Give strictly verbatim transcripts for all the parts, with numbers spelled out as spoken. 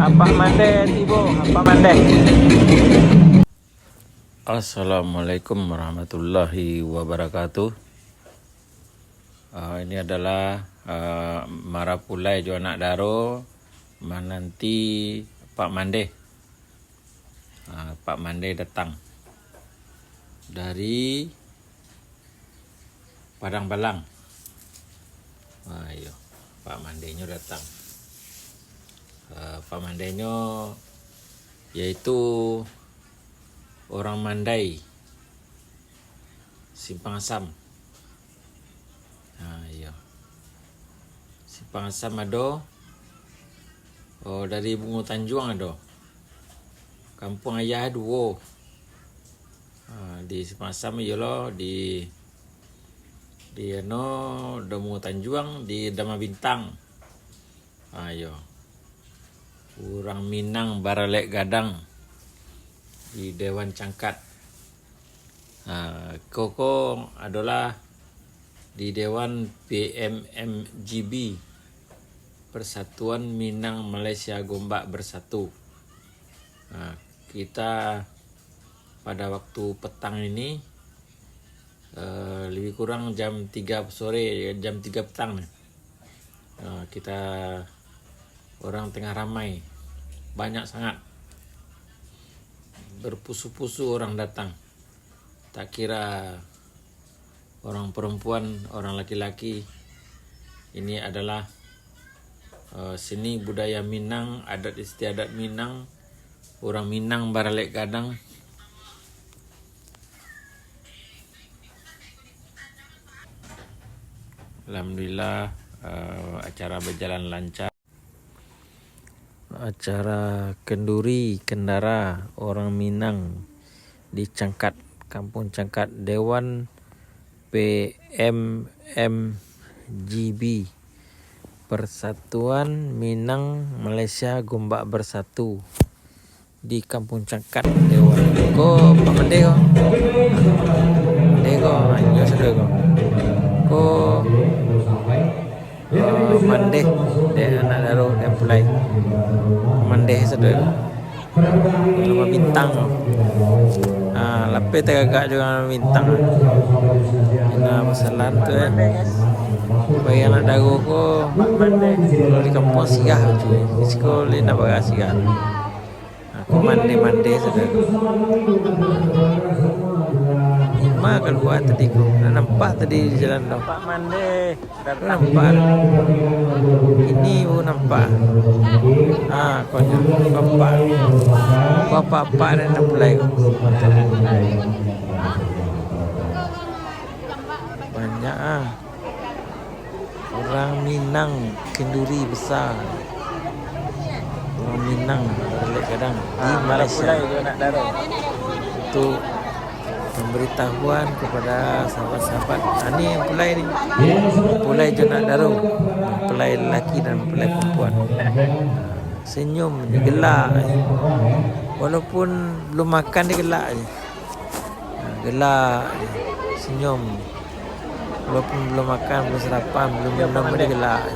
Apak Mandeh tibo, Apak Mandeh. Assalamualaikum warahmatullahi wabarakatuh. Ah, ini adalah, ah, marapulai jo anak daro mananti Pak Mandeh. Ah, Pak Mandeh datang dari Padang Balang. Ah, iyo, Pak Mandehnyo datang. Ah, Pak Mandehnyo yaitu orang Mandai, Simpang Asam. Ah, iyo. Simpang Asam ado, oh, dari Bungo Tanjuang ado. Kampuang ayah duo. Ah, di Simpang Asam iyolah di, di ano, Bungo Tanjuang, di Dama Bintang. Ah, iyo. Urang Minang baralek gadang di Dewan Cangkat. Ah, ko, ko adolah di Dewan P M M G B, Persatuan Minang Malaysia Gombak Bersatu. Ah, kita pada waktu petang ini, eh, lebih kurang jam tiga sore, jam tiga petang ni. Eh, kita orang tengah ramai, banyak sangat. Berpusu-pusu orang datang. Tak kira orang perempuan, orang laki-laki. Ini adalah, eh, seni budaya Minang, adat istiadat Minang, urang Minang baralek gadang. Alhamdulillah, eh, acara berjalan lancar. Acara kenduri kendara orang Minang di Cangkat, Kampung Cangkat, Dewan P M M G B, Persatuan Minang Malaysia Gombak Bersatu, di Kampung Cangkat, Dewan. Ko Pak Mandeh ko. Mandeh ko, inyo sudah ko. Ko, eh, Mandeh, dek anak daro, dek Pulai. Mandeh sudah ko. Nama Bintang ko. Ah, lapeh tagagak jo nama Bintang. Ina pasalan tu, eh. Bagi anak daro ko, kalau di kampuang sirah tu, di siko lai ndak bara sirah. Aku mandeh-mandeh sajo. Ma kalua tadi ko, nak nampak tadi di jalan tu. Pak mandeh. Nampak. Ini baru nampak. Ah, konyo. Bapak. Bapak-bapak dan Pulai. Banyak ah. Urang Minang kenduri basa. Urang Minang baralek gadang di Malaysia. Untuk pemberitahuan kepada sahabat-sahabat. Ah, ni Pulai ni. Pulai jo nak daro. Pulai lelaki dan Pulai perempuan. Senyum je, gelak je. Walaupun belum makan, dia gelak je. Ha, gelak je, senyum. Walaupun belum makan, belum sarapan, belum minum, dia gelak je.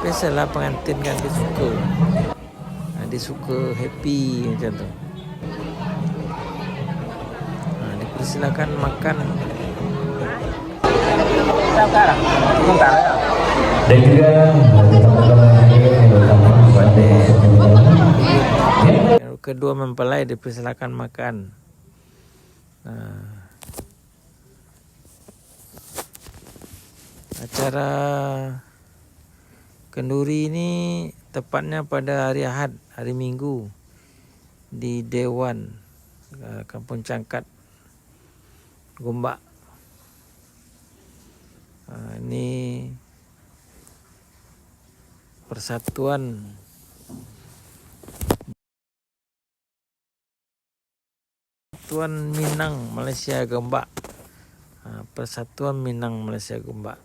Biasalah pengantin kan, dia suka. Ha, dia suka, happy macam tu. Ha, dipersilakan makan. Dan juga, kedua mempelai dipersilakan makan. Nah, acara kenduri ni tepatnya pada hari Ahad, hari Minggu, di Dewan, eh, Kampung Cangkat, Gombak. Ah, ini persatuan, Persatuan Minang Malaysia Gombak. Ah, Persatuan Minang Malaysia Gombak.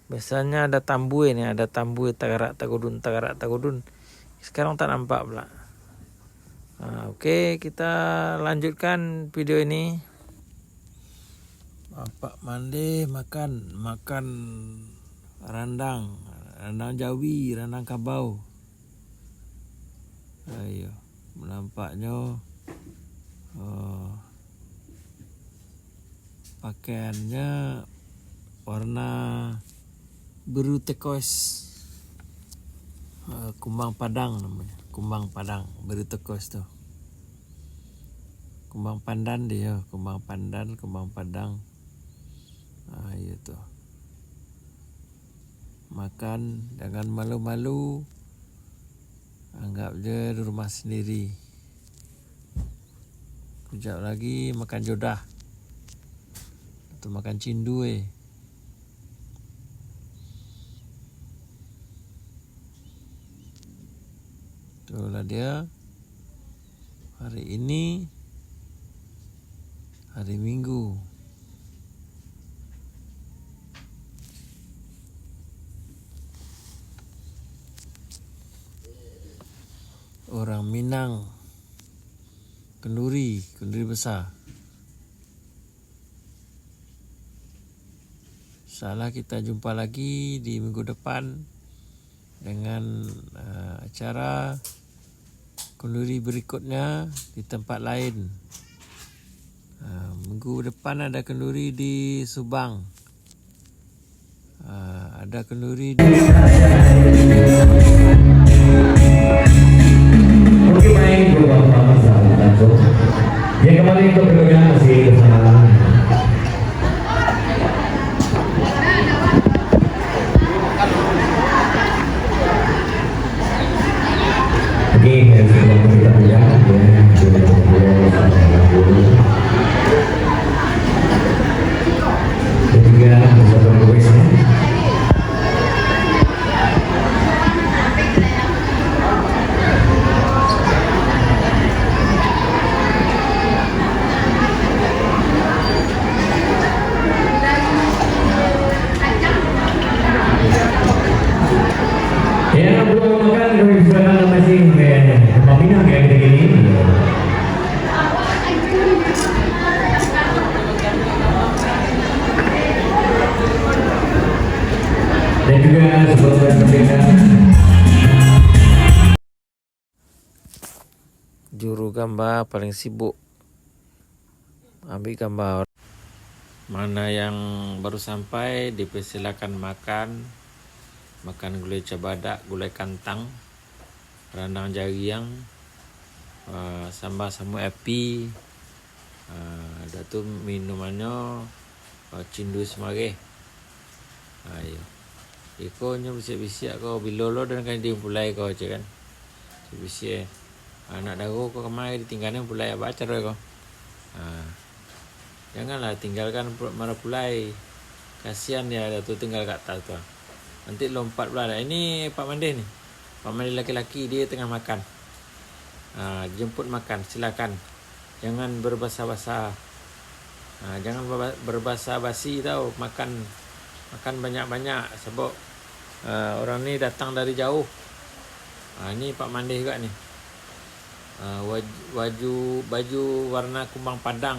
Biasanya ada tambue ni, ada tambue tagarak tagudun, tagarak tagudun. Sekarang tak nampak pula. Ha, oke, kita lanjutkan video ini. Bapak mandeh makan, makan randang, randang jawi, randang kabau. Iyo, nampaknyo, eh, pakaiannyo warna biru turquoise. Eh, kumbang padang namonyo, kumbang padang, biru turquoise tu. Kumbang pandan dio, kumbang pandan, kumbang padang. Ah, iyo tu. Makan, jangan malu-malu. Anggap je di rumah sendiri. Kujap lagi makan jodah. Atau makan cindue. Itulah dia. Hari ini, hari Minggu. Orang Minang, kenduri, kenduri besar. Insyaallah kita jumpa lagi di minggu depan dengan, eh, acara kenduri berikutnya di tempat lain. Eh, minggu depan ada kenduri di Subang. Eh, ada kenduri di Oke, baik, Bapak-bapak, salam langsung. Ya, kembali untuk berikutnya masih bersama. Oke, dari sebelah kita punya, ya, sudah berkumpul, salam langsung. Ketiga, bersama request, ya. Ya, belum makan, kami persilakan masih, eh, tempat minum ya, kita gini. Dan juga sebelum berpindah. Juru gamba paling sibuk ambil gamba. Mana yang baru sampai, dipersilakan makan. Makan gulai cabadak, gulai kantang, randang jariang, ah, sambal samuik api, ah, dah tu minumannyo, ah, cindui sumareh. Ah, iyo. Iko nyo bisiak-bisiak ko, bilo lo dan kan dipulai ko, cek kan. Bisiak, anak daro ko kamari ditinggalan pulai, apo caro ko. Ah. Janganlah tinggalkan pu-, marapulai. Kasian dia tu tinggal kat atas tu. Nanti lompat pula. Ini Pak Mandeh ni. Pak Mandeh laki-laki, dia tengah makan. Ha, jemput makan, silakan. Jangan berbasa-basa. Ha, jangan berba-, berbasa-basi tau. Makan, makan banyak-banyak. Sabab, ha, orang ni datang dari jauh. Ha, ni Pak Mandeh juga ni. Ha, waj-, waju, baju warna kumbang padang.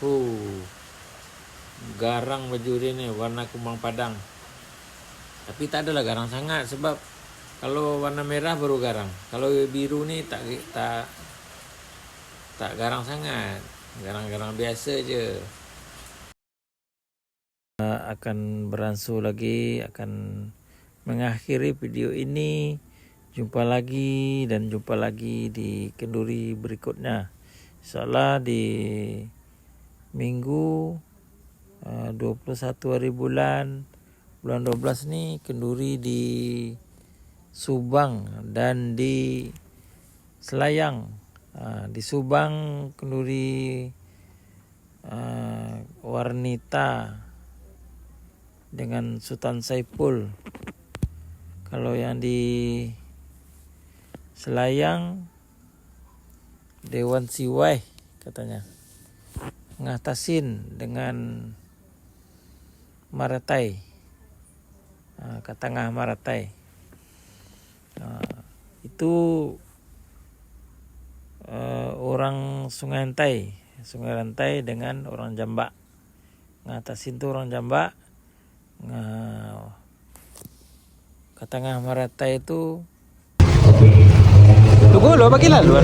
Huh. Garang baju dia ni, warna kumbang padang. Tapi tak adalah garang sangat, sebab kalau warna merah baru garang. Kalau biru ni tak, tak, tak garang sangat. Garang-garang biasa je. Akan beransur lagi, akan mengakhiri video ini. Jumpa lagi dan jumpa lagi di kenduri berikutnya. Insyaallah di Minggu, eh, dua puluh satu hari bulan, bulan dua belas ni, kenduri di Subang dan di Selayang. Ah, di Subang kenduri, ah, Warnita dengan Sutan Saipul. Kalau yang di Selayang, Dewan Siwai katanya. Ngah Tasin dengan Maratai. Ah, ka tangah Maratai. Ah, itu, eh, orang Sungai Rantai, Sungai Rantai dengan orang Jambak. Ngah Tasin tu orang Jambak, ngah ka tangah Maratai tu. Oke. Golo bagi laluan.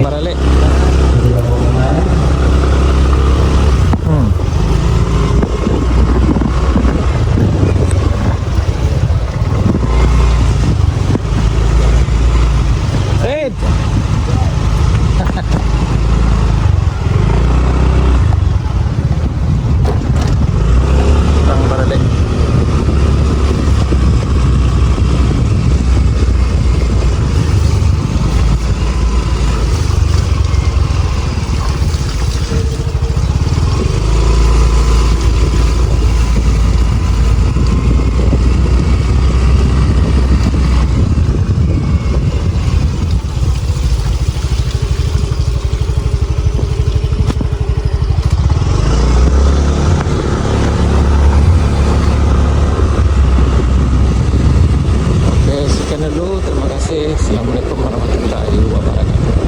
Baralek. Hmm. Eh. Tang baralek. Oke, sekian dulu. Terima kasih. Assalamualaikum warahmatullahi wabarakatuh.